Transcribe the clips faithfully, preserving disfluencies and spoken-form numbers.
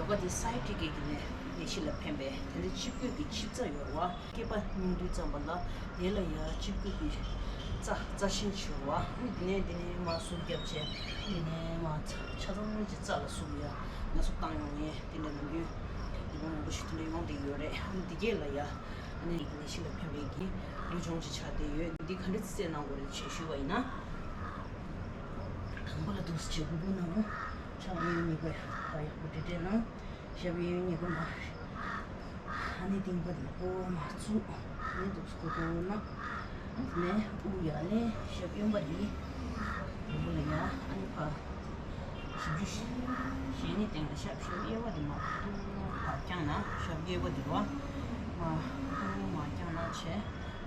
ཡོ་ག་དེ་སའི་ཊི་གི་གི་ནས་ནད་གཞི་ལ་ཕན་པའི་དེ་འདྲའི་ཆིབས་བསྒྱུར་གྱི་ཆིབས་རྩ་ཡོད་རེད་བ། སྐེད་པ་སྙིང་དུས་ཙམ་པ་ལ་དེ་ལ་ཡ་ཆིབས་བསྒྱུར་གྱི་རྩ་རྩ་ཆེན་ཆེ་བ། ཨ་ནི་དེ་ནས་དེ་ནས་མར་ཟུར་བརྒྱབ་བྱས། དེ་ནས་མར་ཆ་ཚང་གི་རྩ་ལ་ཟུར་ཡ་ན་ཟུག་བཏང་ཡོང་ངེས། དེ་འདྲ་ནམ་རྒྱུན་དེ་མོ་མང་པོ་ཞིག་དེ་འདྲ་ཡོང་བསྡད་ཡོད་རེད། ཨ་ནི་དེ་གས་ལ་ཡ་ཨ་ནི་ནད་གཞི་ལ་ཕན་པའི་གི་ལུས་སྦྱོང་ཅིག་ཆགས་བསྡད་ཡོད། འདི་ག་འདྲ་རྩེད་གནང་དགོས་རེད་ཅེས་ཞུས་པ་ཡིན་ན། དང་པོ་ལ་འདུག་སེ་བྱས་སྒུར་སྒུར་གནང་། ཕྱག་གཡས་གཡོན་གཉིས་ཀ་ཕར་ཡག་པོ་འདྲེ་འདྲེ་གནང་། ཞབས་གཡས་གཡོན་གཉིས་ཀ་མར། ཨ་ནི་རྟིང་པ་འདི་ལ་ཀོ་མར་བཙུགས། ཨ་ནི་འདུག་སེ་ཀོ་ཀོ་གནང་། ཨ་ནི་དབུགས་ཡར་ལེན། ཞབས་གཡོན་པ་འདི་ལུས་པོ་ལ་ཡར། ཨ་ནི་ཕར་ཞབས་ཀྱུ་ཞབས་གཉིས་སྟེང་ལ་བཞག་ཞབས་གཡས་པ་འདི་མར་ཏུ་མར་བརྐྱངས་ན། ཞབས་གཡས་པ་འདི་རེད་བ། མར་ཏུ་མར་བརྐྱངས་ན་བྱས།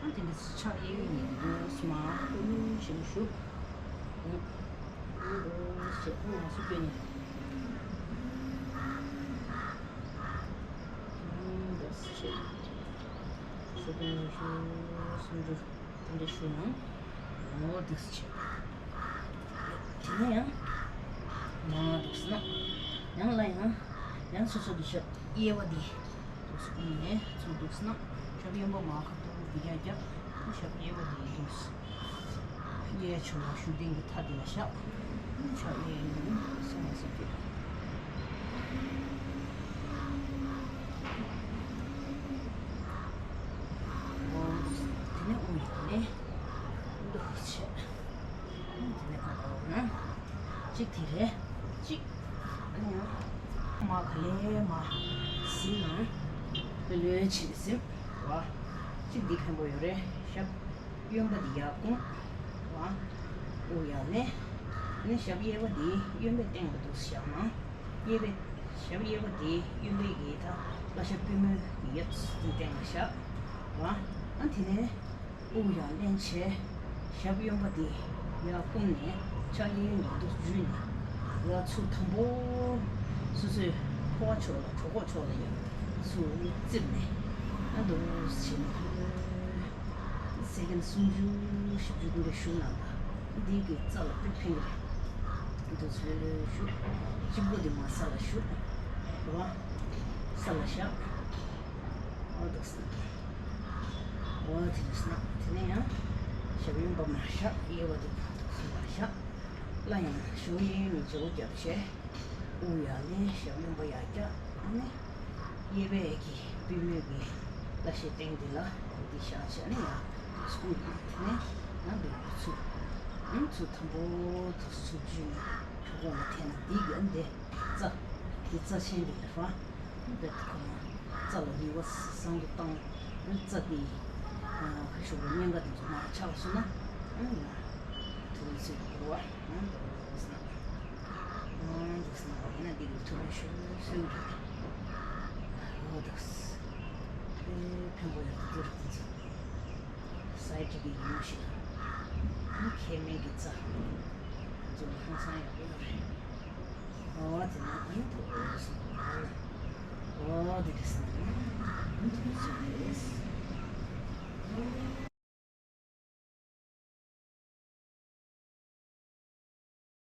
ཨ་ནི་དེ་འདྲ་ཕྱག་གཡས་གཡོན་གཉིས་འདུག་སེ་མར་ཀུ་ལུ་བྱས་ནས་བཞུགས། ཨ་ནི་འདུག་སེ་བྱས། ཨ་ནི་ང་ཚོ་སྐྱོན་ནས། འདུག་སེ་བྱས། སུ་དང་ཞུ་སུ་འདུག་དེ་འདྲ་ཞུ་ན། འོ་འདུག་སེ་བྱས། དེ་ནས་ཡང་མར་འདུག་སེ་ན། ཡང་ལ་ཡང་ཡང་སོ་སོ་གི་ཞབས་གཡས་པ་འདི་འདུག་སེ་བསྐུམ་ནས་ཚུར་འདུག་སེ་ན། ཞབས་གཡོན་པ་མར་ཁ་ཐུག་འདི་རྒྱག་རྒྱག་ཞབས་གཡས་པ་འདི་འདུག་སེ། གཡས་ཕྱོགས་ལ་ཞུ་རྟེན་གྱི་མཐའ་འདི་ལ་བཞག་ཕྱག་གཡས་གཡོན་སོང་བ་སོགས་ཀྱི། འོ། དེ་ནས་དབུགས་ཡར་ལེན། འདུག་སེ་བྱས། དེ་ནས་ཁ་ཁ་འོ་ན། གཅིག་དེ་རེད། གཅིག་ཨ་ནི་ཡང་། མར་ག་ལེར་མར་ཟིན་ན། ལོས་ལོས་བྱས་ནས་ཟིན། བ། གཅིག་འདི་ཕན་པོ་ཡོད་རེད། ཞབས་གཡོན་པ་འདི་ཡར་བསྐུམ། བ། དབུགས་ཡར་ལེན། ཨ་ནི་ཞབས་གཡས་པ་འདི་གཡོན་པའི་སྟེང་ལ་འདུག་སེ་བཞག་ན། གཡས་པའི་ཞབས་གཡས་པ་འདི་གཡོན་པའི་གི་ད་བརླ་ཤ་པུས་མོའི་གི་ཡ་དེ་སྟེང་ལ་བཞག་བ། ཨ་དེ་ནས་དབུགས་ཡར་ལེན་བྱས། ཞབས་གཡོན་པ་འདི་ཡར་བསྐུམ་ནས་ཕྱག་གཡས་གཡོན་གཉིས་འདུག་སེ་འཇུས་ནས། ཡར་ཚུར་དང་པོ་སོ་སོའི་ཕོ་བ་ཕྱོགས་ལ་གྲོད་ཁོག་ཕྱོགས་ལ་ཡར་ཚུར་བཙིར་ནས། ཨ་འདུག་སེ་བྱས་ནས། སེ་ཀེན་སུམ་ཅུ་བཞི་བཅུ་དེ་འདྲ་བཞུགས་གནང་དང་། འདི་གི་རྩ་ལ་དཔེ་ཕན་གྱི་རེད། འདུག་སེ་ལོས་ལོས་བཞུགས། སྤྱི་བོ་འདི་མར་ས་ལ་བཞུགས། རེད་བ། ས་ལ་བཞག་འོ་འདུག་སེ་ན། འོ་དེ་འདུག་སེ་ན། དེ་ནས་ཡང་ཞབས་གཡོན་པ་མར་བཞག་གཡས་པ་འདི་ཕར་འདུག་སེ་མར་བཞག་སླར་ཡང་ཞབས་གཡས་གཡོན་གཉིས་བརྗེ་པོ་བརྒྱབ་བྱས། དབུགས་ཡར་ལེན། ཞབས་གཡོན་པ་ཡར་བཀྱག་ཨ་ནི། གཡས་པའི་གི་པུས་མོའི་གི་བརླ་ཤའི་སྟེང་འདི་ལ་འདི་བཞག་བྱས་ནས་ཡར་འདུག་སེ་བསྐུམ་ནས། དེ་ནས་ཡང་འདུག་སེ་ཚུར། ཨང་ཚུར་དང་པོ་འདུག་སེ་ཚུར་འཇུས་ནས་གྲོད་ཁོག་ལ་འཐེན་ན། འདི་གི་ཨ་འདི་རྩ། འདི་རྩ་ཆེན་འདི་རེད་བ། འདི་ཁོ་ན་རྩ་ལ་ནུས་པ་བཟང་དུ་བཏང་། རྩ་འདི་ཁ་ཤུགས་ལ་གཉན་ཁ་འདི་ཚོ་མར་ཆག་སོང་ན། ཨང་ཡང་ཐུག་ཚུལ་འདི་རེད་བ། ཨང་འདུག་སེ་ན། ཨང་འདུག་སེ་ན། ཡིན་ན་འདི་གི་ཐུག་རེ་ཤུ་ཤུ་རེད། འོ་འདུག་སེ། ཨེ་ཕན་པོ་ཡོད་འདུག་འདི་ཚོ། སའི་ཊི་གི་ཡིན་ཞིག་ཨ་ནི་ཁེ་མེད་ཀྱི་རྩ། འཛུགས་ཧང་སང་ཡག་པོ་ཡོད་རེད། འོ་དེ་ནས་ཨ་ནི་དུ་འོ་སོང་། འོ་དེ་རེད་སོང་།